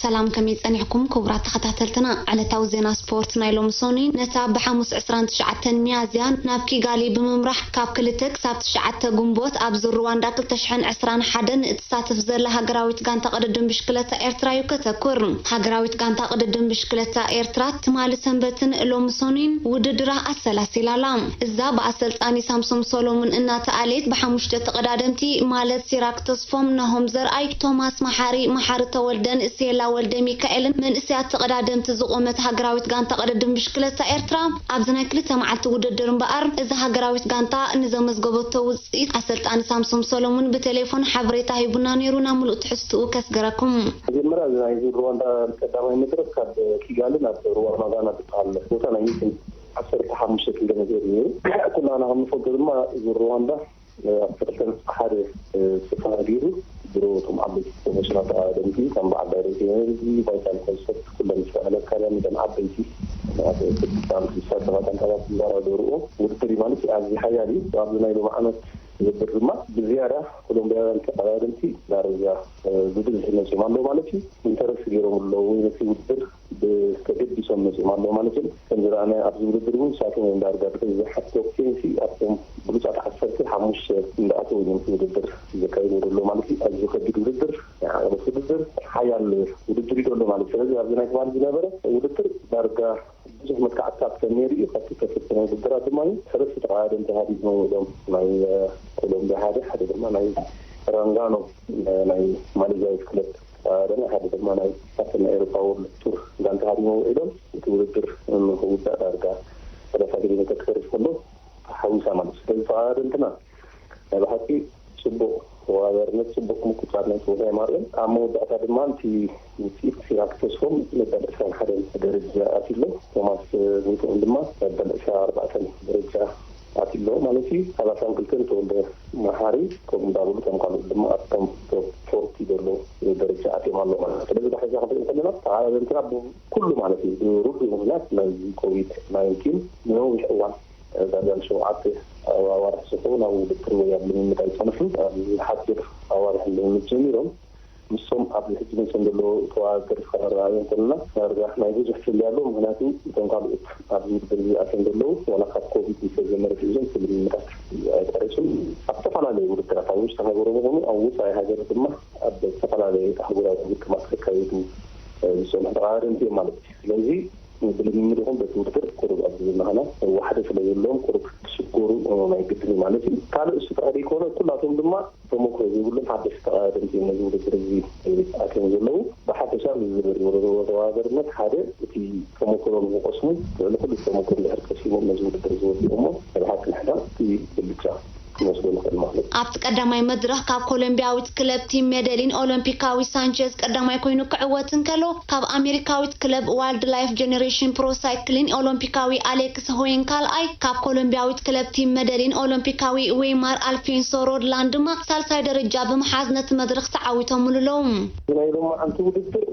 ሰላም፣ ከመይ ጸኒሕኩም ክቡራት ተኸታተልትና? ዕለታዊ ዜና ስፖርት ናይ ሎሚ ሶኒ ነታ ብሓሙስ ዕስራን ትሽዓተን ሚያዝያ ናብ ኪጋሊ ብምምራሕ ካብ ክልተ ክሳብ ትሽዓተ ግንቦት ኣብ ዙር ሩዋንዳ ክልተ ሽሕን ዕስራን ሓደን እትሳተፍ ዘላ ሃገራዊት ጋንታ ቅድድም ብሽክለታ ኤርትራ እዩ ከተኩር። ሃገራዊት ጋንታ ቅድድም ብሽክለታ ኤርትራ ትማሊ ሰንበትን ሎሚ ሶኒን ውድድራ ኣሰላሲላ ኣላ። እዛ ብኣሰልጣኒ ሳምሶም ሶሎሙን እናተኣልየት ብሓሙሽተ ተቐዳደምቲ ማለት ሲራክ ተስፎም፣ ናሆም ዘርኣይ፣ ቶማስ መሓሪ፣ መሓሪ ተወልደን ሴላ ወልደ ሚካኤልን መንእሰያት ተቐዳደምቲ ዝቖመት ሃገራዊት ጋንታ ቅድድም ብሽክለታ ኤርትራ ኣብዚ ናይ ክልተ መዓልቲ ውድድር እምበኣር እዛ ሃገራዊት ጋንታ ንዘመዝገበቶ ውጽኢት ኣሰልጣኒ ሳምሶም ሰሎሙን ብቴሌፎን ሓበሬታ ሂቡና ነይሩ። ናብ ምሉእ ትሕዝትኡ ከስገረኩም። መጀመርያ እዚ ናይ ዙር ሩዋንዳ ቀዳማይ መድረክ ካብ ኪጋሊ ናብ ሩዋንዳ ናብ ዝበሃል ቦታ ናይ ሚትን ዓሰርተ ሓሙሽተ ኪሎ ሜትር እዩ። ኩላና ከም ንፈልጦ ድማ ዙር ሩዋንዳ ኣብ ክልተ ነጥቢ ሓደ ስፍራ ገይሩ ድሮ እቶም ዓበይቲ ፕሮፌሽናል ተቐዳደምቲ ከም በዓል ዳይሬክት ኤነርጂ፣ ቫይታል ኮንሰፕት፣ ኩለን እስራኤል ኣካዳሚ፣ እተን ዓበይቲ ኣብ ስልጣን ዝሳተፋ ጋንታታት ዝወዳደርኦ ውድድር እዩ ማለት እዩ። ኣዝዩ ሓያል እዩ። ኣብዚ ናይ ሎሚ ዓመት ውድድር ድማ ብዝያዳ ኮሎምቢያውያን ተቐዳደምቲ ዳርጋ ብብዝሒ መፅዮም ኣለዉ ማለት እዩ። ኢንተረስት ገይሮም ኣለዉ ወይ ነቲ ውድድር ብተገዲሶም መፅዮም ኣለዉ ማለት እዩ። ከም ዝረኣናዮ ኣብዚ ውድድር እውን ንሳቶም እዮም ዳርጋ ብተዝሓፍቶ ኬንሲ ኣብቶም ብሉፃት ዓሰርተ ሓሙሽተ እንዳኣተዉ እዮም እቲ ውድድር ዘካይድዎ ዘለዉ ማለት እዩ። ኣዝዩ ከቢድ ውድድር፣ ናይ ዓቕበት ውድድር፣ ሓያል ውድድር እዩ ዘሎ ማለት እዩ። ስለዚ ኣብዚ ናይ ትማሊ ዝነበረ ውድድር ዳርጋ ብዙሕ መጥቃዕትታት ከም ነይሩ እዩ። ካብቲ ተፈተነ ውድድራት ድማ እዩ ሰለስተ ተቐዳደምቲ ሃዲሞም ውዒሎም። ናይ ኮሎምቢያ ሓደ፣ ሓደ ድማ ናይ ራንጋኖ ናይ ማሌዥያዊት ክለብ ተቐዳደመ፣ ሓደ ድማ ናይ ካብተን ናይ ኤሮፓ ወርልድ ቱር ጋንታ ሃዲሞም ውዒሎም። እቲ ውድድር ንክውዳእ ዳርጋ ሰላሳ ኪሎ ሜትር ክተርፍ ከሎ ተሓዊሳ ማለት እዩ። ስለዚ ተቐዳደምትና ናይ ብሓቂ ጽቡቕ ተወዳዳርነት፣ ጽቡቕ ምቁጽጻር ናይ ጾታ የማርኦም። ኣብ መወዳእታ ድማ እቲ ውጽኢት ሲራክ ተስፎም መበል ዕስራን ሓደን ደረጃ ኣትዩ ኣሎ። ቶማስ ጎይትኦም ድማ መበል ዕስራን ኣርባዕተን ደረጃ ኣትዩ ኣሎ ማለት እዩ። ሰላሳን ክልተን ተወልደ መሓሪ ከምኡ እንዳበሉ እቶም ካልኦት ድማ ኣብቶም ቶፕ ፎርቲ ዘሎ ደረጃ ኣትዮም ኣሎ ማለት እዩ። ስለዚ ብሓይሳ ክንርኢ ከለና ተቐዳደምትና ብኩሉ ማለት እዩ ብርዱእ ምኽንያት ናይ ኮቪድ ናይንቲን ንነዊሕ እዋን ዳርጋ ንሸውዓተ ኣዋርሕ ዝኸውን ኣብ ውድድር ወይ ኣብ ልምምድ ኣይጸንሑን። ኣብዚ ሓጺር ኣዋርሕ ልምምድ ጀሚሮም ምስቶም ኣብዚ ሕጂ መቸም ዘለዉ ተወዳደርቲ ከነረኣዮም ከለና ዳርጋ ናይ ብዙሕ ፍልልይ ኣለዎ። ምኽንያቱ እቶም ካልኦት ኣብዚ ውድድር እዚ ኣትዮም ዘለዉ ዋላ ካብ ኮቪድ ዝተጀመረ ሒዞም እቲ ልምምዳት ኣይጨረሱን። ኣብ ዝተፈላለዩ ውድድራት ኣብ ውሽጢ ሃገሮም ይኹኑ ኣብ ወጻኢ ሃገር ድማ ኣብ ዝተፈላለየ ኣህጉራዊ ውድድራት ከካይዱ ዝጸንሑ ተቐዳደምቲ እዮም ማለት እዩ። ስለዚ ብልምምድ ይኹን በቲ ውድድር ቁሩብ ኣብዚ ናህና ዋሕዲ ስለ ዘለዎም ቁሩብ ክስጎሩ ናይ ግድን እዩ ማለት እዩ። ካልእ እሱ ጥራሕ ዘይኮነ ኩላቶም ድማ ተመክሮ ዘይብሎም ሓደሽቲ ተቐዳደምቲ እዮም ነዚ ውድድር እዚ ኣትዮም ዘለዉ። ብሓፈሻ ምስ ዝብል ወረዶ ተወዳዳርነት ሓደ እቲ ተመክሮ ንክቐስሙ ልዕሊ ኩሉ ተመክሮ ድሕሪ ቀሲሞም ነዚ ውድድር ዝወድኡ እሞ ናይ ብሓቂ ንሕና እቲ ብልጫ ክንወስዶ ንኽእል ማለት እዩ። ኣብቲ ቀዳማይ መድረኽ ካብ ኮሎምቢያዊት ክለብ ቲም ሜደሊን ኦሎምፒካዊ ሳንቼዝ ቀዳማይ ኮይኑ ክዕወት እንከሎ፣ ካብ ኣሜሪካዊት ክለብ ዋይልድ ላይፍ ጀነሬሽን ፕሮ ሳይክሊን ኦሎምፒካዊ ኣሌክስ ሆይን ካልኣይ፣ ካብ ኮሎምቢያዊት ክለብ ቲም ሜደሊን ኦሎምፒካዊ ዌይማር ኣልፌንሶ ሮድላን ድማ ሳልሳይ ደረጃ ብምሓዝ ነቲ መድረኽ ተዓዊቶምሉ ኣለዉ። ናይ ሎማዓንቲ ውድድር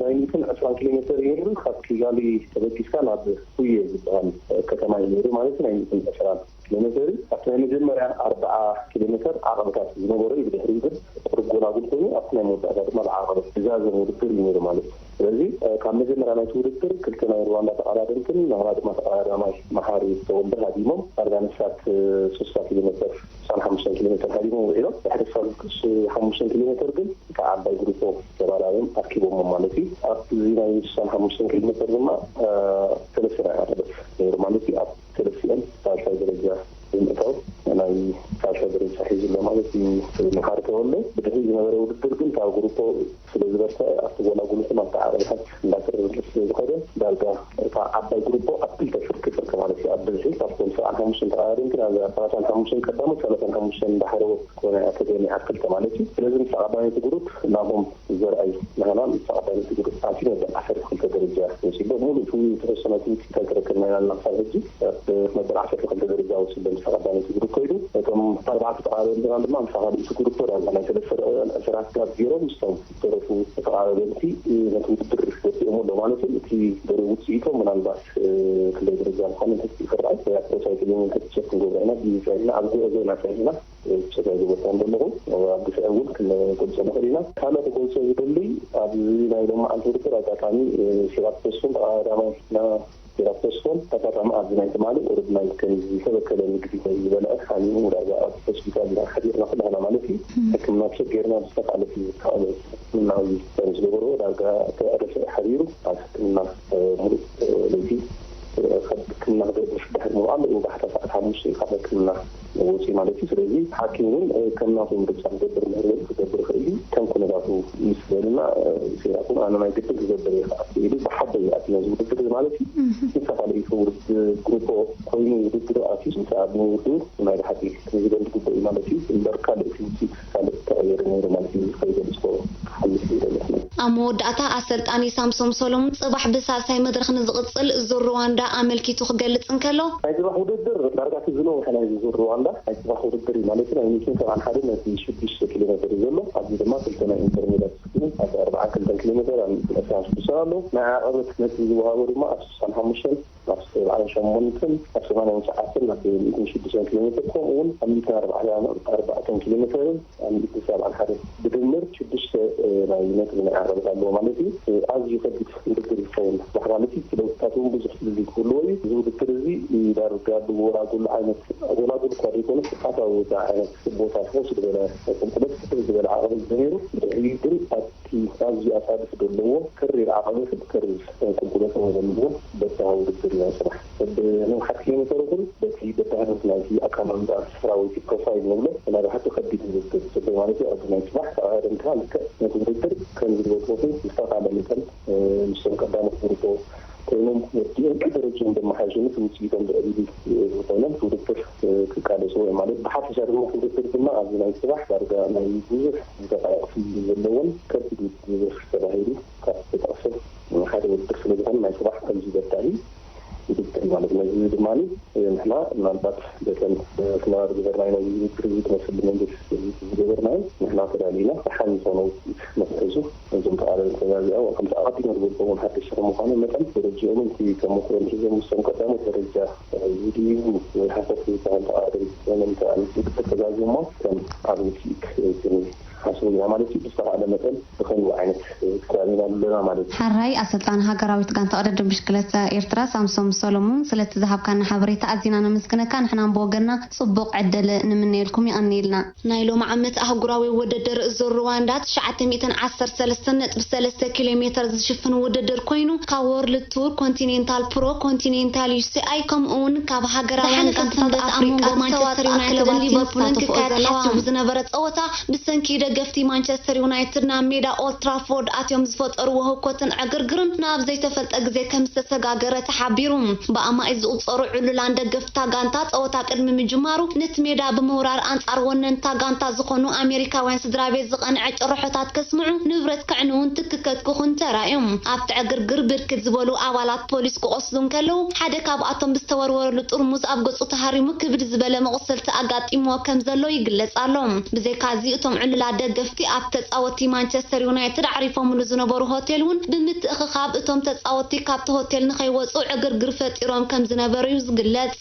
ናይ ሚእትን ዕስራን ኪሎ ሜትር እዩ ነይሩ። ካብ ኪጋሊ ተበጊስካ ናብ ሁየ ዝበሃል ከተማ እዩ ነይሩ ማለት እዩ። ናይ ሚእትን ዕስራን ኪሎ ሜትር ኣብቲ ናይ መጀመርያ ኣርብዓ ኪሎ ሜትር ዓቐብታት ዝነበሮ እዩ። ብድሕሪኡ ግን ቁሩብ ጎላጉል ኮይኑ ኣብቲ ናይ መወዳእታ ድማ ብዓቐበት ዝዛዘም ውድድር እዩ ነይሩ ማለት እዩ። ስለዚ ካብ መጀመርያ ናይቲ ውድድር ክልተ ናይ ሩዋንዳ ተቐዳደምትን ንሕና ድማ ተቐዳዳማይ መሓሪ ተወልደ ሃዲሞም ዳርጋ ንሳት ስሳ ኪሎ ሜትር ስሳን ሓሙሽተን ኪሎ ሜትር ሃዲሞም ውዒሎም። ድሕሪ ሓሙሽተን ኪሎ ሜትር ግን እታ ዓባይ ግሩፖ ተባላዮም ኣኪቦሞም ማለት እዩ። ኣብዚ ናይ ስሳን ሓሙሽተን ኪሎ ሜትር ድማ ሰለስተ ናይ ዓቐበት ነይሩ ማለት እዩ። ኣብ ሰለስቲኦም ሳልሳይ ደረጃ ብምእታው ናይ ሳልሳይ ደረጃ ሒዙ ኣሎ ማለት እዩ። መሓሪ ተወልደ ብድሕሪ ዝነበረ ውድድር ግን ካብ ግሩፖ ስለ ዝበርትዐ ኣብቲ ጎላጉል ይኹን ኣብቲ ዓቐብታት እንዳተረረ ስለ ዝኸደ ዳርጋ እታ ዓባይ ግሩፖ ኣብ ክልተ ፍርቂ ፍርቂ ማለት እዩ ኣብ ብዝሒ ካብቶም ሰብዓን ሓሙሽተን ተቐዳደምቲ ናብ ሰላሳን ሓሙሽተን ቀዳሞት ሰላሳን ሓሙሽተን ዳሕረዎት ኮነ ተገኒ ኣብ ክልተ ማለት እዩ። ስለዚ ምስ ተቐዳዳሚቲ ግሩፕ ናሆም ዘርኣይ ናህና ምስ ተቐዳዳሚቲ ግሩፕ ኣትዩ መበል ዓሰርተ ክልተ ደረጃ ወሲዶ ሙሉእ እቲ ዝተወሰነ ውፅኢት ኣይተረከብና ኢና ክሳብ ሕጂ ኣብ መበል ዓሰርተ ክልተ ደረጃ ወሲዶ ምስ ተቐዳዳሚቲ ግሩፕ ከይዱ እቶም ኣርባዕተ ተቐዳደምትና ድማ ምስ ካልእቲ ግሩፕ ዳርጋ ናይ ሰለስተ ደቂቃ ዕስራ ስጋብ ገይሮም ምስቶም ዝተረፉ ተቐዳደምቲ ነቲ ውድድር እዮም ኣሎ ማለት እዩ። እቲ ደርቢ ውፅኢቶም ምናልባት ክንደይ ደረጃ ምዃኑ እንተስቲ ክረኣይ፣ ፕሮሳይክሊን እንተትቸክ ክንገብሮ ኢና፣ ብዝፀኒና ኣብ ጉዕዞ ኢና ፀኒና። ብሰጋይ ዝበልኩ ዘለኹ ኣብ ግፍዒ እውን ክንገልፆ ንኽእል ኢና። ካልእ ክገልፆ ዝደሊ ኣብዚ ናይ ሎም መዓልቲ ውድድር ኣጋጣሚ ሴራት ተስፉን ተቐዳዳማይ ና ሴራት ተስፎን ተጋጣሚ ኣብዚ ናይ ትማሊ ቁሩብ ናይ ከም ዝተበከለ ምግቢ ዝበልዐ ሓሚሙ ዳርጋ ኣብ ሆስፒታል ኢና ሓዲርና ኩላህና ማለት እዩ። ሕክምና ተሸጊርና ብዝተኻእለ እቲ ዝተኻእለ ሕክምናዊ ከም ዝገበርዎ ዳርጋ ተደፍአ ሓቢሩ ኣብ ሕክምና ሙሉእ ለይቲ ሕክምና ክገብር ድሕሪ ምውዓል ንባሕታ ሰዓት ሓሙሽተ ካብ ሕክምና ወፂኡ ማለት እዩ። ስለዚ ሓኪም እውን ከም ናቱ ምርጫ ክገብር ምህር ክገብር ይኽእል እዩ። ከም ኩነታቱ ምስ በልና ሴራኩም ኣነ ናይ ግድን ክገብር እየ ከዓ ኢሉ ብሓደ ይኣት ነዚ ውድድር ማለት እዩ። ንሳ ካልእ ውድድር ግሩፖ ኮይኑ ውድድር ኣትዩ ምስ ኣብ ውድድር ናይ ብሓቂ ክዝበል ዝግበእ እዩ ማለት እዩ። እምበር ካልእ እቲ ውፅኢት ካልእ ተቐየሩ ነይሩ ማለት እዩ። ዝኸይደ ዝኮ ክሓልፍ ይደለትና ኣብ መወዳእታ ኣሰልጣኒ ሳምሶም ሶሎሙን ጽባሕ ብሳልሳይ መድረኽ ንዝቕጽል ዙር ሩዋንዳ ኣመልኪቱ ክገልጽ እንከሎ፣ ናይ ጽባሕ ውድድር ዳርጋ እቲ ዝነውሐ ናይ ዙር ሩዋንዳ ናይ ጽባሕ ውድድር እዩ ማለት እዩ። ናይ ሚእትን ሰብዓን ሓደ ነጥቢ ሽዱሽተ ኪሎ ሜትር እዩ ዘሎ። ኣብዚ ድማ ክልተ ናይ ኢንተርሜዳ ስክሪን ኣብ ኣርባዓን ክልተን ኪሎ ሜትር ኣብ ሚእትን ዕስራን ሽዱሽተን ኣሎ። ናይ ዓቐበት ነጥቢ ዝወሃቦ ድማ ኣብ ስሳን ሓሙሽተን ኣብ ሰብዓን ሸሞንተን ኣብ ሰማንያን ትሽዓተን ኣብ ሚእትን ሽዱሽተን ኪሎ ሜትር ከምኡ እውን ኣብ ሚእትን ኣርባዕተን ኪሎ ሜትርን ኣብ ሚእትን ሰብዓን ሓደ ብድምር ሽዱሽተ ናይ ነጥቢ ናይ ዓቐበት ኣለዎ ማለት እዩ። ኣዝዩ ከቢድ ውድድር ይኸውን። ባህ ማለት እዩ። ክለውታት እውን ብዙሕ ፍልልይ ክህልዎ እዩ። እዚ ውድድር እዚ ዳርጋ ብጎላጉል ዓይነት ጎላጉል እኳ ዘይኮነ ስርዓታዊ ዓይነት ቦታ ፍኹስ ዝበለ ቁልቁለት ፍትሕ ዝበለ ዓቐበት ነይሩ። ብድሕሪኡ ግን ኣብቲ ኣዝዩ ኣጻድፍ ዘለዎ ከሪር ዓቐበት ከሪር ቁልቁለት ዘለዎ በታ ውድድር ኢና ስራሕ ብንውሓት ኪሎ ሜትር ይኹን በቲ በዳህነት ናይቲ ኣቀማምጣ ሰራዊት ፕሮፋይል ንብሎ ናይ ብሓቂ ከቢድ ውድድር ጽቡቅ ማለት እዩ። ኣብዚ ናይ ጽባሕ ተቐዳደምትኻ ልክዕ ነቲ ውድድር ከም ዝገበርኩ ዝተኻለ መጠን ምስቶም ቀዳሞት ግሩፖ ኮይኖም ወዲኦም ደረጃኦም ዘመሓየሹ ምስ ውፅኢቶም ብዕብሊ ዝኾነ ውድድር ክቃለሱ እዮም ማለት። ብሓፈሻ ድማ ውድድር ድማ ኣብዚ ናይ ጽባሕ ዳርጋ ናይ ብዙሕ ዝደቃይቕ ፍልልይ ዘለዎን ከቢድ ውድድር ተባሂሉ ካብ ተጠቕሱ ሓደ ውድድር ስለ ዝኾነ ናይ ጽባሕ ኣብዚ በዳሂ ውድድር ማለት ነዚ ድማ ንሕና ምናልባት በተን ስነባር ዝገርናይ ነዚ ውድድር እዚ ትመስል መንግስት ዝገበርናዮ ንሕና ተዳሊና ሓን ዝኾነ ውፅኢት ንክሕዙ እዞም ተቓለልቲ ተዛዚኦም ከምቲ ኣቐዲመ ዝበልኩ እውን ሓደሽቲ ከም ምዃኑ መጠን ደረጃኦምን እቲ ተመክሮን ሒዞም ምስቶም ቀዳሞት ደረጃ ዝድይቡ ወይ ሓፈት ዝበሃል ተቓደልቲ ኮይኖም ተቓለልቲ ውድድር ተዛዚሞም ከም ኣብ ውፅኢት ሓስቡ ኢና ማለት እዩ። ብዝተኻእለ መጠን ብኸምኡ ዓይነት ክራሚና ኣለና ማለት እዩ። ሓራይ ኣሰልጣኒ ሃገራዊት ጋንታ ቅድድም ብሽክለታ ኤርትራ ሳምሶም ሶሎሙን ስለቲ ዝሃብካና ሓበሬታ ኣዚና ነመስግነካ። ንሕና ብወገንና ጽቡቕ ዕድል ንምነየልኩም። የቐንየልና። ናይ ሎም ዓመት ኣህጉራዊ ውድድር ዙር ሩዋንዳ ትሽዓተ ሚእትን ዓሰርተ ሰለስተን ነጥቢ ሰለስተ ኪሎ ሜትር ዝሽፍን ውድድር ኮይኑ ካብ ወርልድ ቱር ኮንቲኔንታል ፕሮ ኮንቲኔንታል ዩ ሲ ኣይ ከምኡ እውን ካብ ሃገራውያን ጋንታታት ኣፍሪቃ ማንቸስተር ዩናይትድን ሊቨርፑልን ክካየድ ሓሲቡ ዝነበረ ጸወታ ብሰንኪ ደገፍቲ ማንቸስተር ዩናይትድ ናብ ሜዳ ኦልትራፎርድ ኣትዮም ዝፈጠርዎ ህውከትን ዕግርግርን ናብ ዘይተፈልጠ ግዜ ከም ዝተሰጋገረ ተሓቢሩ። ብኣማኢት ዝቑጸሩ ዕሉላን ደገፍታ ጋንታ ጸወታ ቅድሚ ምጅማሩ ነቲ ሜዳ ብምውራር ኣንጻር ወነንታ ጋንታ ዝኾኑ ኣሜሪካውያን ስድራ ቤት ዝቐንዐ ጭርሖታት ከስምዑ፣ ንብረት ከዕንውን ትክከት ክኹን ተራእዮም። ኣብቲ ዕግርግር ብርክት ዝበሉ ኣባላት ፖሊስ ክቖስሉ እንከለዉ ሓደ ካብኣቶም ብዝተወርወረሉ ጥርሙዝ ኣብ ገጹ ተሃሪሙ ክብድ ዝበለ መቑሰልቲ ኣጋጢምዎ ከም ዘሎ ይግለጽ ኣሎ። ብዘይካ እዚ እቶም ዕሉላት ደገፍቲ ኣብ ተጻወቲ ማንቸስተር ዩናይትድ ኣዕሪፎምሉ ዝነበሩ ሆቴል እውን ብምትእኽኻብ እቶም ተጻወቲ ካብቲ ሆቴል ንኸይወጹ ዕግርግር ፈጢሮም ከም ዝነበሩ እዩ ዝግለጽ።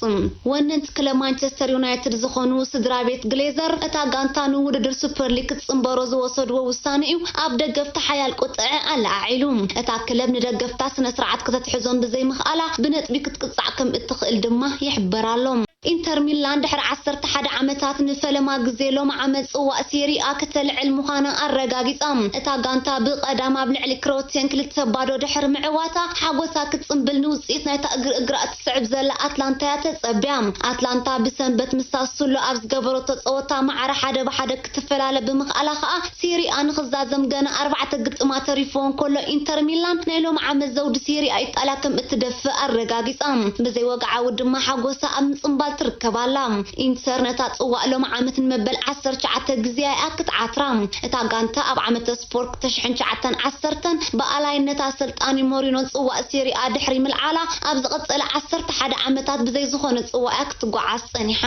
ወነንቲ ክለብ ማንቸስተር ዩናይትድ ዝኾኑ ስድራ ቤት ግሌዘር እታ ጋንታ ንውድድር ሱፐር ሊግ ክትጽንበሮ ዝወሰድዎ ውሳነ እዩ ኣብ ደገፍቲ ሓያል ቁጥዐ ኣለዓዒሉ። እታ ክለብ ንደገፍታ ስነ ስርዓት ከተትሕዞም ብዘይምኽኣላ ብነጥቢ ክትቅጻዕ ከም እትኽእል ድማ ይሕበር ኣሎ። ኢንተር ሚላን ድሕሪ ዓሰርተ ሓደ ዓመታት ንፈለማ ግዜ ሎም ዓመት ጽዋእ ሴሪኣ ክተልዕል ምዃና ኣረጋጊጻ። እታ ጋንታ ብቐዳም ኣብ ልዕሊ ክሮቲየን ክልተ ባዶ ድሕሪ ምዕዋታ ሓጎሳ ክትጽንብል ንውጽኢት ናይታ እግሪ እግራ እትስዕብ ዘላ ኣትላንታ እያ ተጸብያ። ኣትላንታ ብሰንበት ምስ ሳሱሎ ኣብ ዝገበረቶ ጸወታ ማዕረ ሓደ ብሓደ ክትፈላለ ብምኽኣላ ከኣ ሴሪኣ ንኽዛዘም ገና ኣርባዕተ ግጥማት ተሪፍዎ እንከሎ ኢንተር ሚላን ናይ ሎም ዓመት ዘውዲ ሴሪኣ ኢጣልያ ከም እትደፍእ ኣረጋጊጻ። ብዘይ ወግዓዊ ድማ ሓጎሳ ኣብ ምጽንባል ትርከብ ኣላ። ኢንተር ነታ ጽዋእ ሎም ዓመት ንመበል ዓሰርተ ትሽዓተ ግዜ እያ ክትዓትራ። እታ ጋንታ ኣብ ዓመተ ስፖርት ክልተ ሽሕን ትሽዓተን ዓሰርተን ብኣላይነት ኣሰልጣኒ ሞሪኖ ጽዋእ ሴሪኣ ድሕሪ ምልዓላ፣ ኣብ ዝቐጸለ ዓሰርተ ሓደ ዓመታት ብዘይ ዝኾነ ጽዋእ እያ ክትጓዓዝ ጸኒሓ።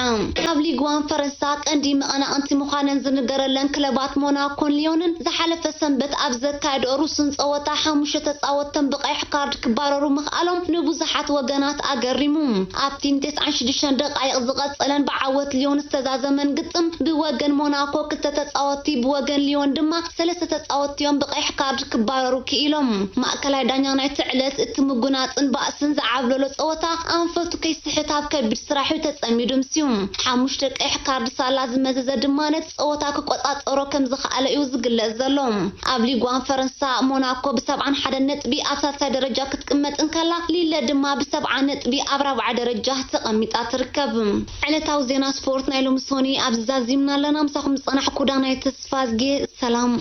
ኣብ ሊግ ዋን ፈረንሳ ቀንዲ መቐናቕንቲ ምዃነን ዝንገረለን ክለባት ሞናኮን ሊዮንን ዝሓለፈ ሰንበት ኣብ ዘካየድኦ ርሱን ጸወታ ሓሙሽተ ተጻወትተን ብቐይሕ ካርድ ክባረሩ ምኽኣሎም ንብዙሓት ወገናት ኣገሪሙ። ኣብቲ ን ተስዓን ሽዱሽተን ደቓይቕ ዝቐጸለን ብዓወት ሊዮን ዝተዛዘመን ግጥም ብወገን ሞናኮ ክልተ ተጻወትቲ፣ ብወገን ሊዮን ድማ ሰለስተ ተጻወትቲ እዮም ብቐይሕ ካርድ ክባረሩ ክኢሎም። ማእከላይ ዳኛ ናይቲ ዕለት እቲ ምጉናጽን ባእስን ዝዓብለሎ ጸወታ ኣንፈቱ ከይስሕት ኣብ ከቢድ ስራሕ እዩ ተጸሚዱ ኣምስዩ። ሓሙሽተ ቀይሕ ካርድ ሳላ ዝመዘዘ ድማ ነቲ ጸወታ ክቆጻጸሮ ከም ዝኸኣለ እዩ ዝግለጽ ዘሎ። ኣብ ሊግ ዋን ፈረንሳ ሞናኮ ብሰብዓን ሓደን ነጥቢ ኣብ ሳልሳይ ደረጃ ክትቅመጥ እንከላ፣ ሊለ ድማ ብሰብዓ ነጥቢ ኣብ ራብዓይ ደረጃ ተቐሚጣ ትርከብ። ዕለታዊ ዜና ስፖርት ናይ ሎሚ ሶኒ ኣብዚ ዛዚምና ኣለና። ምሳኹም ዝጸናሕኩ ዳናይት ተስፋዝጌ። ሰላም።